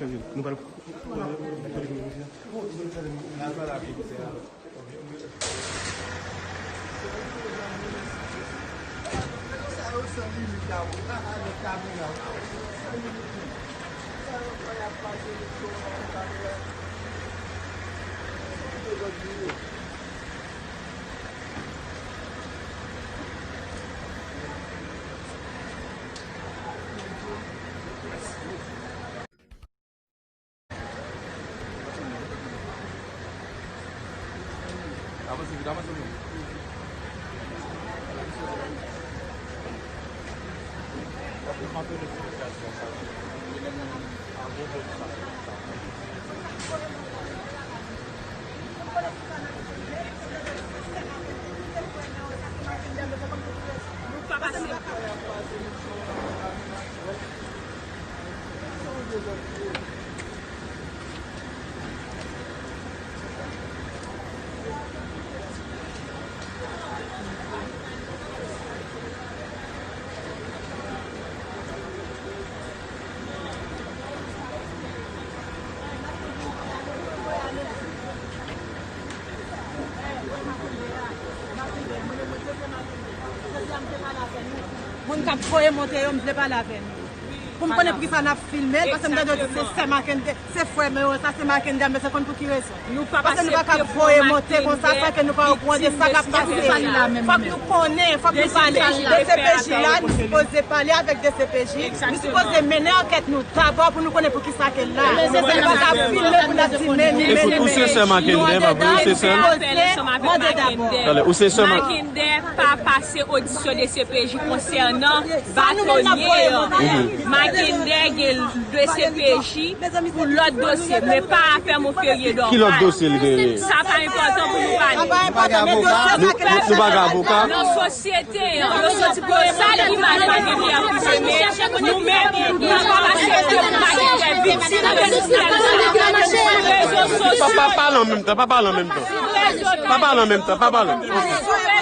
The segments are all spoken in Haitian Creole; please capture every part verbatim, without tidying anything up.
Nou pral. Moun k ap voye monte yo, m vle pale avè nou. Pou m konnen poukisa n ap filme l, paske m tande yo di se sè Mackendy, se frè Mero, sa se Mackendy, m bezwen konn pou ki rezon. Paske nou pa ka voye monte konsa san ke nou pa okouran de sa k ap pase. Fòk nou konnen, fòk nou pale. D C P J la, nou sipoze pale avèk D C P J, nou sipoze mennen ankèt nou dabò pou nou konnen poukisa ke l la. Nou pa ka filme pou n ap di men li, men li, men li. Nou andedan, nou sipoze mande dabò. Mackendy pa pase odisyon D C P J konsènan batonye an. Mackendy gen D C P J pou lòt dosye, men pa afè Monferrier Dorval. Ki lòt dosye l genyen? Sa pa enpòtan pou nou pale. Nou, nou pa gen avoka? Nan sosyete an, yo soti pou yo sal imaj Mackendy a pou se, men nou menm, nou pa pase pou Mackendy viktim nan sistèm sa. Pa, pa pale an menm tan, pa pale an menm tan. Pa pale an menm tan, pa pale.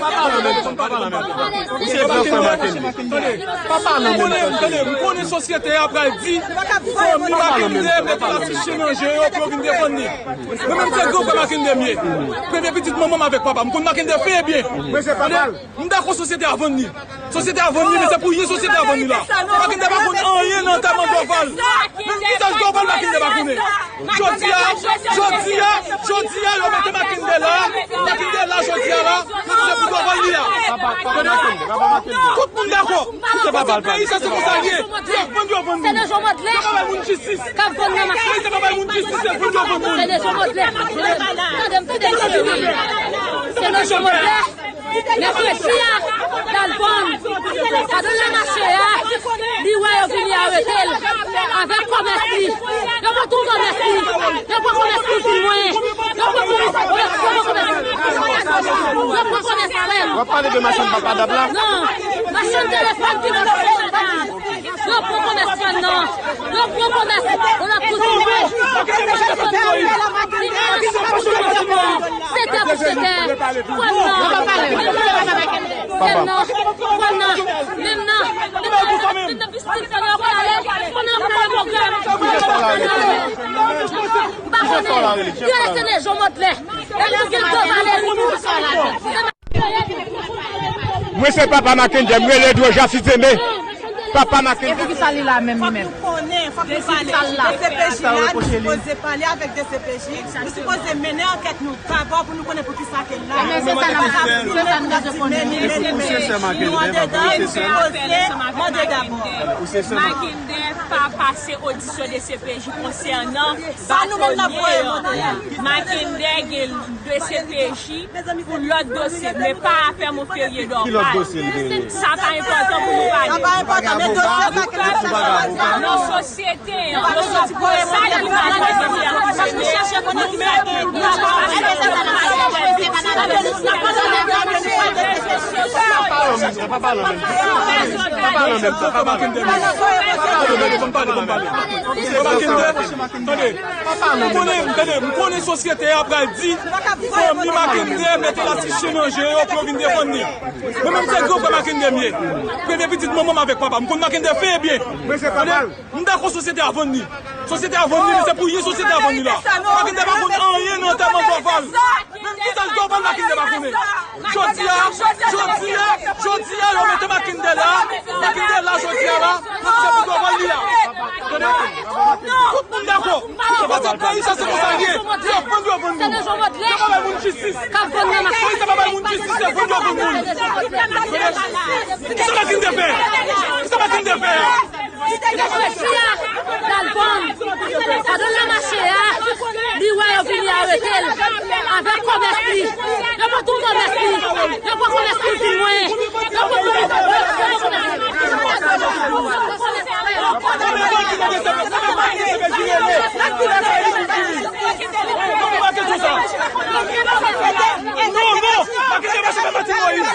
Pa pale an menm tan, pa pale an menm tan. Ou se gran frè Mackendy. Tande, pa pale an menm tan. Tande, m konnen sosyete a pral di fanmi Mackendy mete lafiche nan je yo pou yo vin defann li. Mwen menm se gran frè Mackendy m ye. Premye pitit manman m avèk papa m. M konn Mackendy fè byen. Tande, m dakò sosyete a vann li. Sosyete a vann li, men se pou ye sosyete a vann li la. Mackendy pa konn anyen nan antèman Dorval. Menm vizaj Dorval Mackendy pa konnen. Jodi a, jodi a, jodi a, yo mete Mackendy la. Mackendy la, jodi a la, yo di se pou Dorval li la. Tout moun dakò. Tout peyi sa se konsa l ye. Se vann yo vann moun. Yo pa bay moun jistis. Yo pa bay moun jistis, se vann yo vann moun. Tande m, tande m, tande m. Mèkredi a, l al vann. Pandan l al mache a, li wè yo vini arete l avèk kòmès li. Yo pran tout kòmès li. Yo pran kòmès li pi lwen. Yo pran kòmès, yo pran kòmès, yo pran kòmès avè l. W ap pale de machann papa Dab la? Non, machann telefòn ki vòlè telefòn. Yo pran kòmès fann nan. Yo pran kòmès. Yo lòt kout sou mwen. Yo pran kòmès fann nan. Li mèt sete pou sete. Fann nan. Fann nan. Fann nan. Menm nan. Menm nan. Menm nan. Fann nan. Fann nan. M pa konnen. Yo rete Lejon Mòdlè. Yo rete Lejon Mòdlè. Mwen se papa Mackendy, m rele Dro Jasideme. Papa Mackendy. E poukisa li la menm, li menm? Fòk nou konnen, fòk nou pale. D C P J la, nou sipoze pale avèk D C P J, nou sipoze mennen ankèt nou dabò pou nou konnen poukisa ke l la. Men se sa n ap, se sa n bezwen konnen. Nou andedan, nou sipoze mande dabò. Mackendy pa pase odisyon D C P J konsènan batonye an. Mackendy gen D C P J pou lòt dosye, men pa afè Monferrier Dorval. Ki lòt dosye l genyen? Sa pa enpòtan pou nou pale. Sa pa enpòtan, men dosye sa ki nan sa. Nan sosyete an, yo soti pou yo sal imaj Mackendy a pou se, men nou menm, nou pa pase pou Mackendy. Pa pale an menm tan. Pa pale an menm tan. Pa pale. Tande, tande, m konnen, tande, m konnen sosyete a pral di fanmi Mackendy mete lasichen nan je yo pou yo vin defann li. Mwen menm se gran frè Mackendy m ye. Premye pitit manman m avèk papa m. M konn Mackendy fè byen. Tande, m dakò sosyete a vann li. Sosyete a vann li, men se pou ye sosyete a vann li la. Mackendy pa konn anyen nan antèman Dorval. Menm ki sa Dorval Mackendy pa konnen. Jodi a, jodi a, jodi a, yo mete Mackendy la. Mackendy la, jodi a la, yo di se pou Dorval li la. Tande? Tout moun dakò. Se pa sa peyi sa, se konsa l ye. Yo vann, yo vann nou. Yo pa bay moun jistis. Peyi sa pa bay moun jistis, se vann yo vann moun. Tande? Kisa Mackendy fè? Kisa Mackendy fè? Kite yo mache a, l al vann. Pandan l ap mache a, li wè yo vini arete l avèk kòmès li. Yo pran tout kòmès li. Yo pran kòmès li vin mwen. Yo pran kòmès li. Non, non, pa kite mache nan Martine Moïse.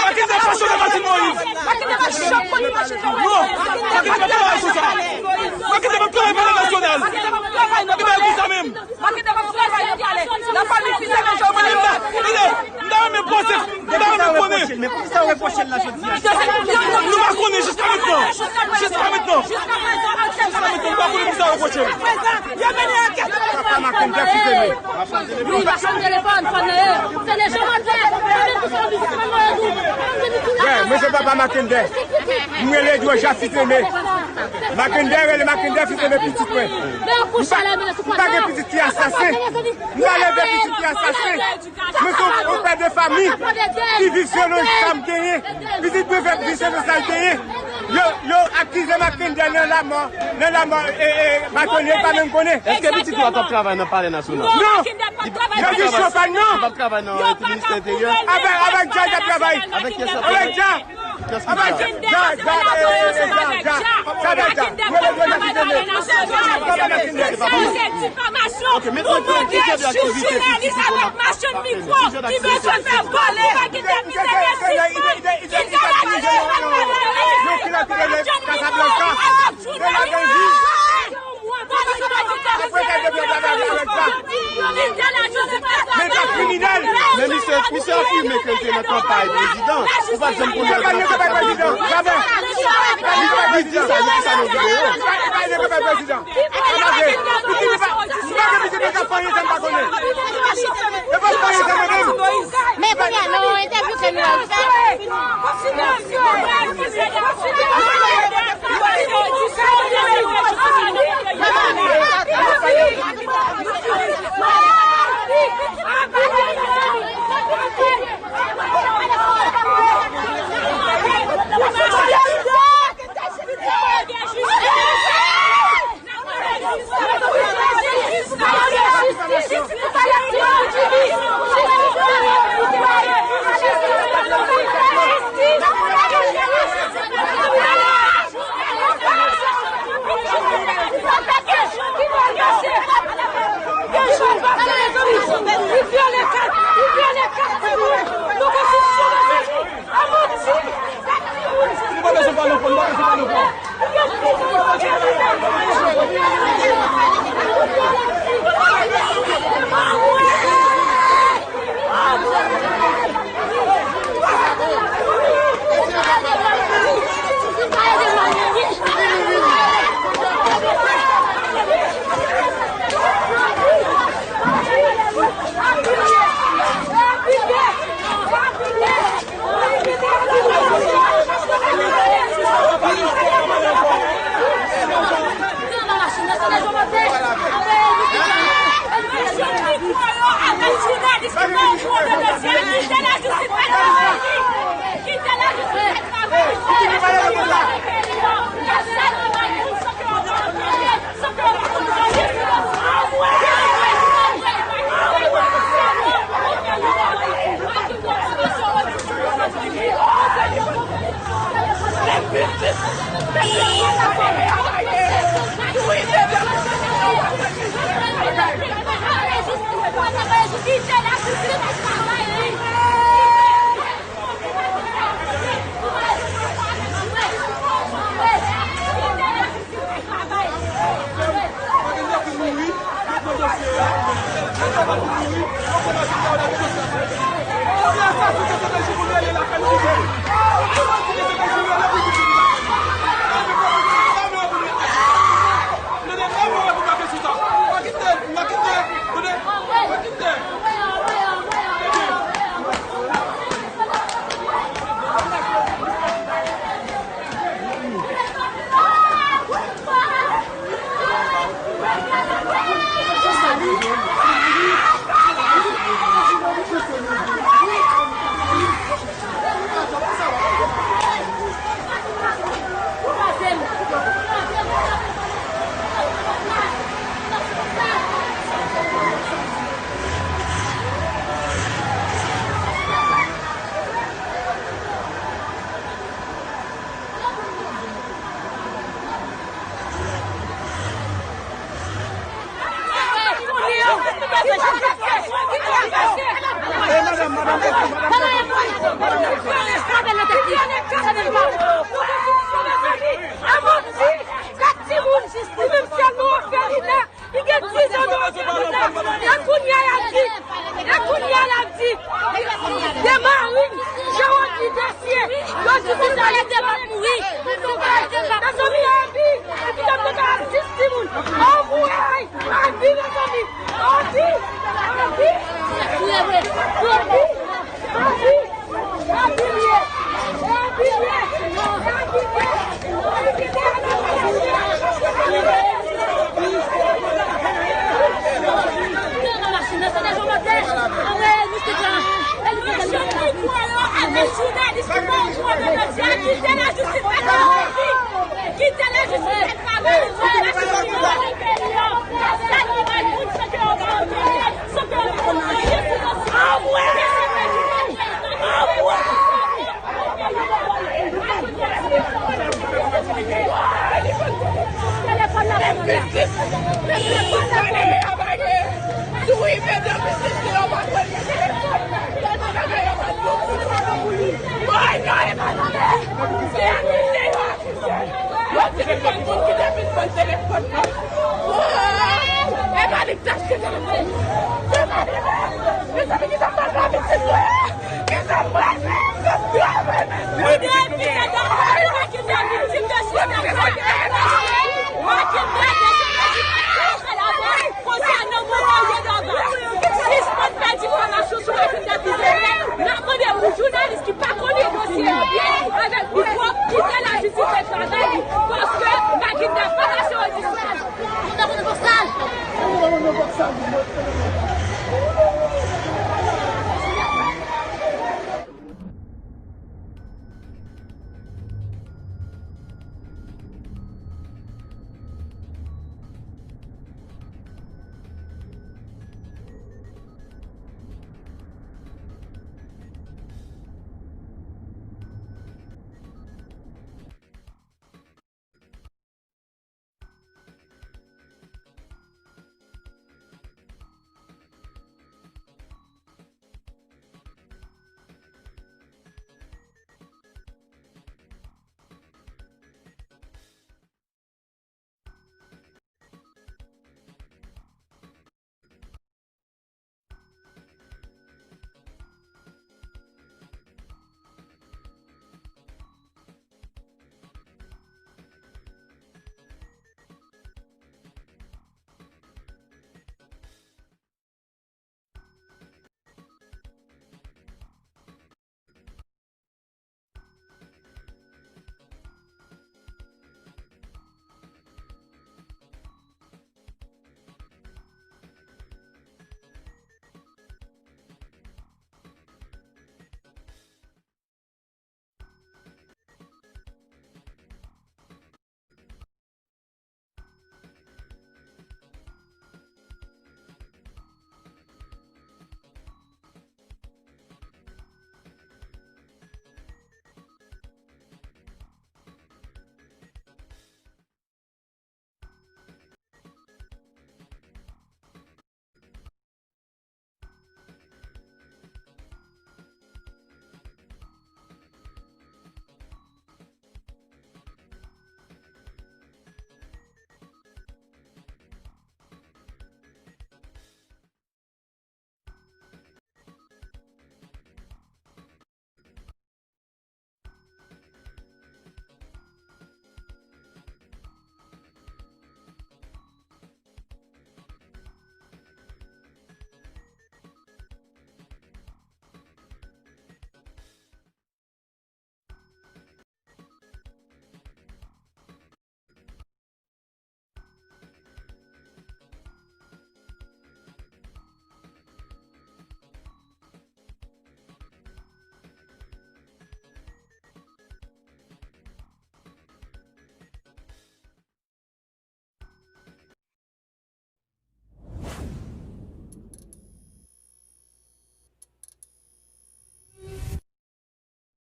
Pa kite mache nan Martine Moïse. Non, pa kite mache nan Martine Moïse. Mwen kite m ap travay palè nasyonal. Mwen kite m ap travay nan palè. Nan pami ki se nan Jovenel la. M ta renmen poze, m ta renmen konnen. Men poukisa yo repwoche l la jodi a? Nou pa konnen jiska mentnan. Jiska mentnan. Jiska mentnan, nou pa konnen poukisa yo repwoche l. Yo mennen ankèt. Papa Mackendy fizeme. Wi, pa chanm telefòn, fòn nan ye. Se le Jovenel. Frè, mwen se papa Mackendy. M rele Edouard Jafit Aimé. Mackendy rele Mackendy Fils Aimé pitit mwen. M pa, m pa gen pitit ki asasen. M pa leve pitit ki asasen. Mwen se yon pè de fanmi ki viv selon sa m genyen. Pitit mwen fè viv selon sa l genyen. Yo, yo akize Mackendy nan lanmò, nan lanmò, e, e, batonye, l pa menm konnen. Èske pitit ou a t ap travay nan palè nasyonal? Non. Yo di chofè l non. Li p ap travay nan, e, ministè enteryè? Avèk, avèk Dja, l t ap travay. Avèk kiyès l ap travay? Avèk Dja. Kiyès ki Dja? Dja, Dja, e, e, Dja, Dja. Sa bèl Dja. Mwen le dwe la kite mwen. Sa bèl Dja. Ok, mentnan, ki, ki jan de aktivite pitit ou konn ap, ap fè menm? Ki jan de aktivite? Yo kidnape yo, yo kidnape yo, Casablanca. De la gangi. Men pa kriminèl. Men misye, misye afime ke l te nan kanpay prezidan. Ou pa t janm konnen l te nan kanpay prezidan. Li di sa, li di sa nan videyo. Men kounye a, nan yon entèvyou ke nou al fè, Yo telefòn moun ki te vin pran telefòn nan. Wow! E pa li k t achte telefòn. Se pa li menm. Mezanmi, kisa m pral fè avèk pitit mwen? Kisa m pral